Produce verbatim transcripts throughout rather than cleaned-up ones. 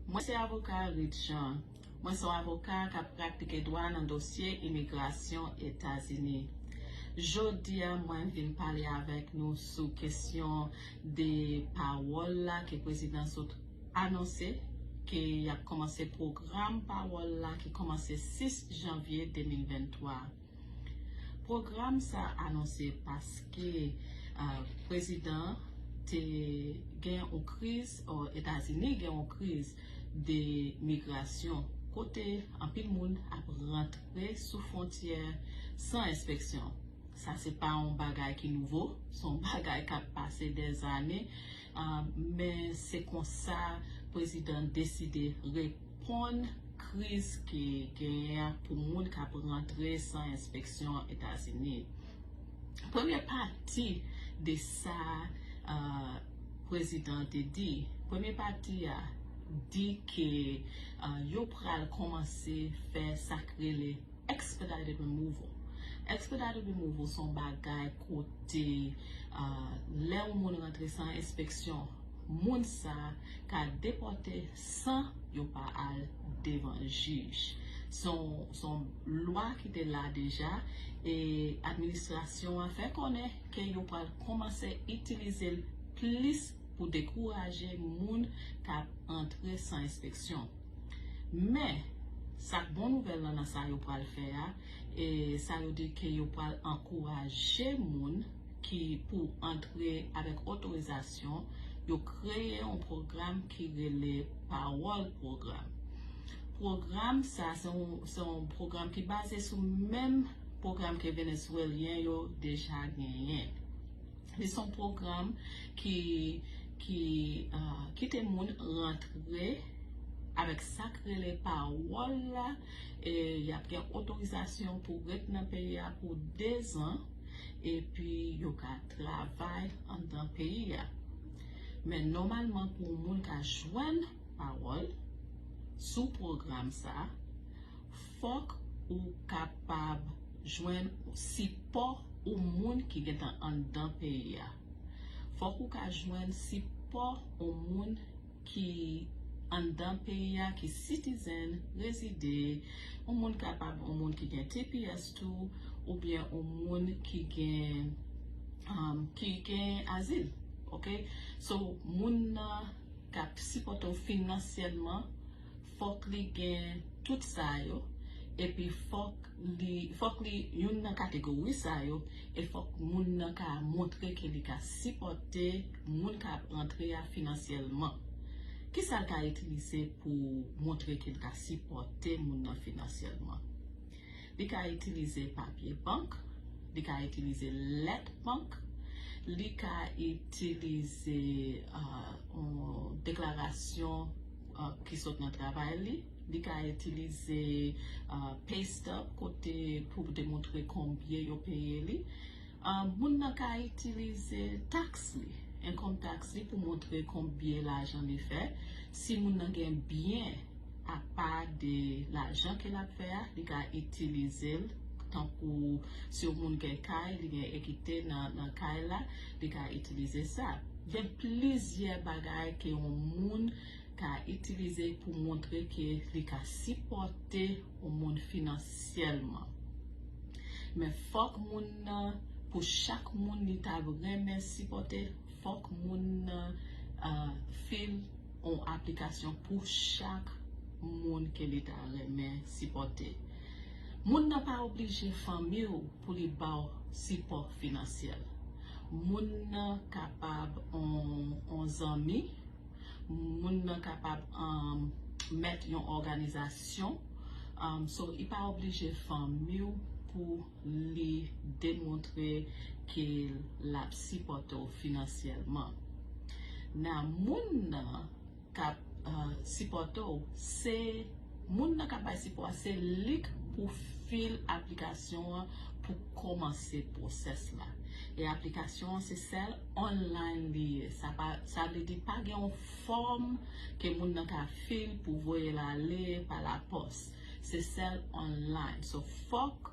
Mwen se avoka Reed Jean. Mwen se yon avoka k ap pratike dwa nan dosye imigrasyon Etazini. Jodi a, mwen vin pale avèk nou sou kesyon de pawòl la ke prezidan sot anonse ke y ap kòmanse pwogram pawòl la ki kòmanse sis janvye de mil venntwa. Pwogram sa anonse paske uh, prezidan te gen yon kriz, o Etazini gen yon kriz de migrasyon, kote anpil moun ap rantre sou fwontyè san enspeksyon. Sa se pa yon bagay ki nouvo, se yon bagay k ap pase dèzane, uh, men se konsa prezidan deside reponn kriz ki genyen pou moun k ap rantre san enspeksyon Etazini. Premye pati de sa uh, prezidan te di, premye pati a di ke uh, yo pral kòmanse fè sa k rele expedited removal. Expedited removal se yon bagay kote uh, lè yon moun rantre san enspeksyon, moun sa ka depòte san yo pa al devan jij. Se yon lwa ki te la deja e administrasyon an fè konnen ke yo pral kòmanse itilize l plis pou dekouraje moun k ap antre san enspeksyon. Men, sa k bon nouvèl lan nan sa yo pral fè a, e sa yo di ke yo pral ankouraje moun ki pou antre avèk otorizasyon, yo kreye yon pwogram ki rele Parole Program. Pwogram sa se yon, se yon pwogram ki baze sou menm pwogram ke Venezuelyen yo deja genyen. Li se yon pwogram ki ki uh, kite moun rantre avèk sa k rele pawòl la, e y ap gen otorizasyon pou ret nan peyi a pou dezan, epi yo ka travay anndan peyi a. Men nòmalman pou yon moun ka jwenn pawòl sou pwogram sa, fòk ou kapab jwenn sipò yon moun ki gentan anndan peyi a. Fòk ou ka jwenn sipò yon moun ki anndan peyi a, ki citizen, rezide, yon moun kapab yon moun ki gen T P S tou, oubyen yon moun ki gen um, ki gen azil. Ok? So, moun nan k ap sipòte w finansyèlman, fòk li gen tout sa yo, epi fòk li, fòk li youn nan kategori sa yo, e fòk moun nan ka montre ke li ka sipòte moun k ap rantre a finansyèlman. Kisa l ka itilize pou montre ke l ka sipòte moun nan finansyèlman? Li ka itilize papye bank, li ka itilize lèt bank, li ka itilize uh, deklarasyon uh, ki sot nan travay li, li ka itilize uh, pay stub kote pou demontre konbyen yo peye li. Uh, moun nan ka itilize taks li, income tax li pou montre konbyen lajan li fè. Si moun nan gen byen apa de lajan ke l ap fè a, li ka itilize l tankou si yon moun gen kay, li gen ekite nan, nan kay la, li ka itilize sa. Gen plizyè bagay ke yon moun ka itilize pou montre ke li ka sipòte yon moun finansyèlman. Men fòk moun nan, pou chak moun li ta renmen sipòte, fòk moun nan uh, fil yon aplikasyon pou chak moun ke li ta renmen sipòte. Moun nan pa oblije fanmi w pou li ba w sipò finansyèl. Moun nan kapab yon zanmi, moun nan kapab um, mèt yon òganizasyon. Um, so, li pa oblije fanmi w pou li demontre ke l ap sipòte w finansyèlman. Nan moun nan k ap uh, sipòte w, se moun nan k ap bay sipò a, se li k pou fil aplikasyon an pou kòmanse pwosès la. E aplikasyon an se sèl online li ye. Sa pa, sa vle di pa gen yon fòm ke moun nan ka fil pou voye l ale pa lapòs. Se sèl online. So fòk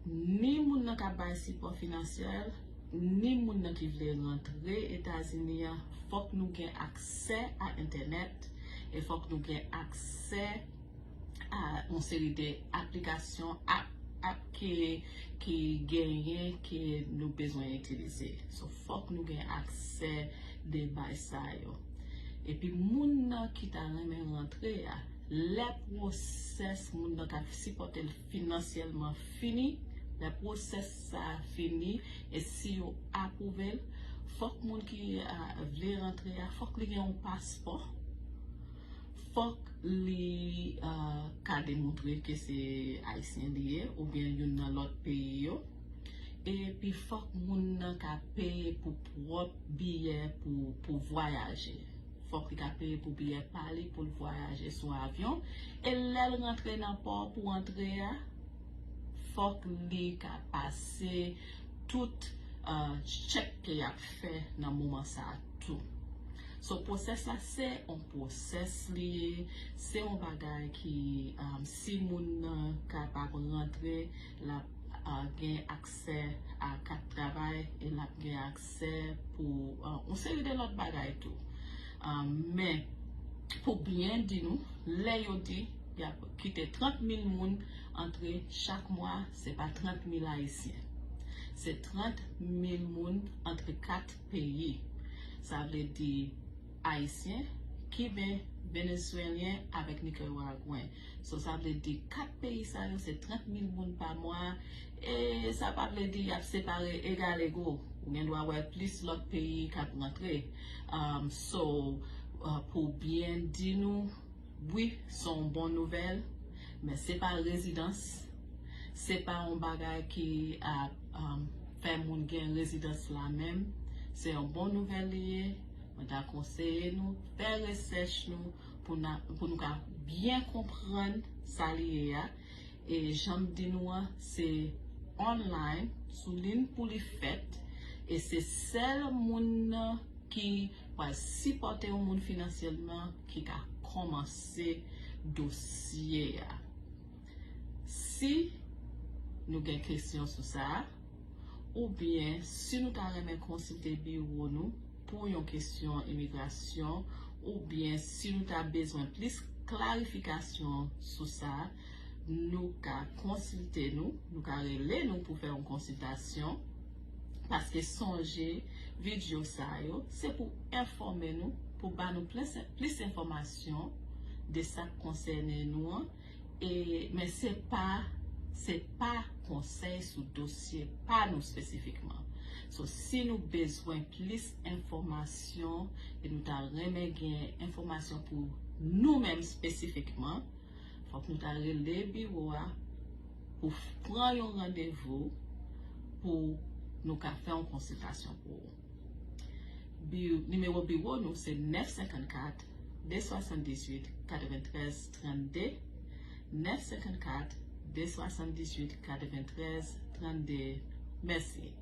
ni moun nan k ap bay sipò finansyèl, ni moun nan ki vle rantre Etazini an, fòk nou gen aksè a entènèt E fòk nou gen aksè a yon seri de aplikasyon, app, app ki, ki genyen, ke nou bezwen itilize. So, fòk nou gen aksè de bay sa yo. Epi moun nan ki ta renmen rantre a, lè pwosès moun nan ka sipòte l finansyèlman fini, lè pwosès sa a fini, e si yo apwouve l, fòk moun ki a, vle rantre a, fòk li gen yon paspò, fòk li a, ka demontre ke se ayisyen li ye, oubyen youn nan lòt peyi yo. Epi fòk moun nan ka peye pou pwòp biyè pou, pou vwayaje. Fòk li ka peye pou biyè pa li pou l vwayaje sou avyon. E lè l rantre nan pò pou antre a, fòk li ka pase tout uh, tchèk ke y ap fè nan moman sa a tou. So, pwosès la se yon pwosès li ye, se yon bagay ki um, si moun nan kapab rantre, l ap uh, gen aksè a kat travay e l ap gen aksè pou uh, yon seri de lòt bagay tou. Um, men, pou byen di nou, lè yo di y ap kite trant mil moun antre chak mwa, se pa trant mil ayisyen. Se trant mil moun antre kat peyi. Sa vle di ayisyen, kiben, venezwelyen avèk nikaragwen. So, sa vle di kat peyi sa yo se trant mil moun pa mwa. E sa pa vle di y ap separe egal ego. Ou gen dwa wè plis lòt peyi k ap rantre. Um, so, uh, pou byen di nou, wi, se yon bon nouvèl, men se pa rezidans, se pa yon bagay ki ap um, fè moun gen rezidans la menm. Se yon bon nouvèl li ye. Mwen ta konseye nou fè rechèch nou pou, na, pou nou ka byen konprann sa li ye a. E jan m di nou an, se online, sou liy pou li fèt, e se sèl moun nan ki pral sipòte yon moun finansyèlman ki ka kòmanse dosye a. Si nou gen kesyon sou sa, oubyen si nou ta renmen konsilte biwo nou pou yon kesyon imigrasyon, oubyen si nou ta bezwen plis klarifikasyon sou sa, nou ka konsilte nou, nou ka rele nou pou fè yon konsiltasyon. Paske sonje, videyo sa yo, se pou enfòme nou, pou ba nou plis, plis enfòmasyon de sa k konsène nou an. E, men se pa, se pa konsèy sou dosye pa nou espesifikman. So, si nou bezwen plis enfòmasyon e nou ta renmen gen enfòmasyon pou nou menm espesifikman, fòk nou ta rele biwo a pou pran yon randevou pou nou ka fè yon konsiltasyon pou ou. Bi, nimewo biwo nou se nèf senkannkat, de swasanndizuit, katreventrèz, trannde, nèf senkannkat, de swasanndizuit, katreventrèz, trannde. Mèsi.